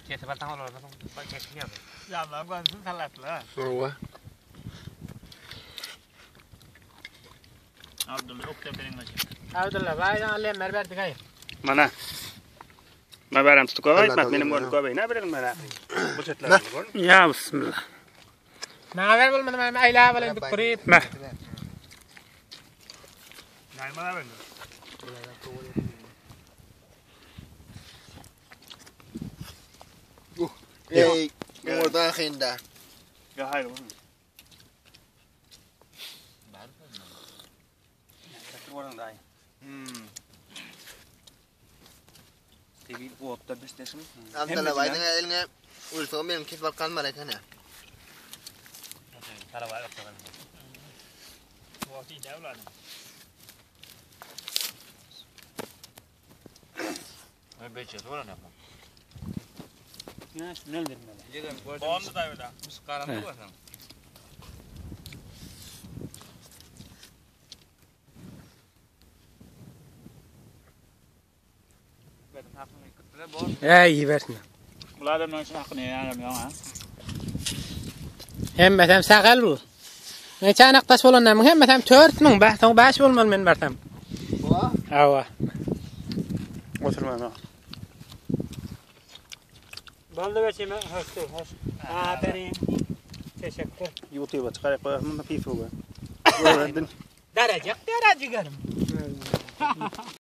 Kesip alsaň olardan soň çekilýär. Ýandan gönsün salatlar. Hawa. Abdulla okda beriň gaçy. Abdulla baýdan alýan berdik aý. Mana. Ma berem tutup aýtmak benim görüp göbeýin ha bilen mana. Bu çetler gör. Ya bismillah. Maňa ber bolmasa men aýlap alayyn dikdirip. Meh. Näme berem? Ey, yumurta ahynda. Ya hayır oğlum. Hmm. Tebigy otda bişleşim. Abdalla baýdyň eline ursa benim kesip alyp kalmar eken ya. Karabaý okda. Wagty däwladyň. Ne beçe dolan yapma. Ya şunu eldirmeli. Bondu da öyle. Karanlık var sen. Ey iyi versin. Bular adamların için hakkını yaramıyor ha. Hemmesem sakal bu. Ne çanak taş bolanlar hemmesem 4000, soň 5 bolmaly men bersem. Awa. Oturma ha. Boldy beçime hoş hoş. Aferin. Teşekkür. YouTube'a çıkarıp koyalım da Facebook'a. Gördün. Derecek derece gerim.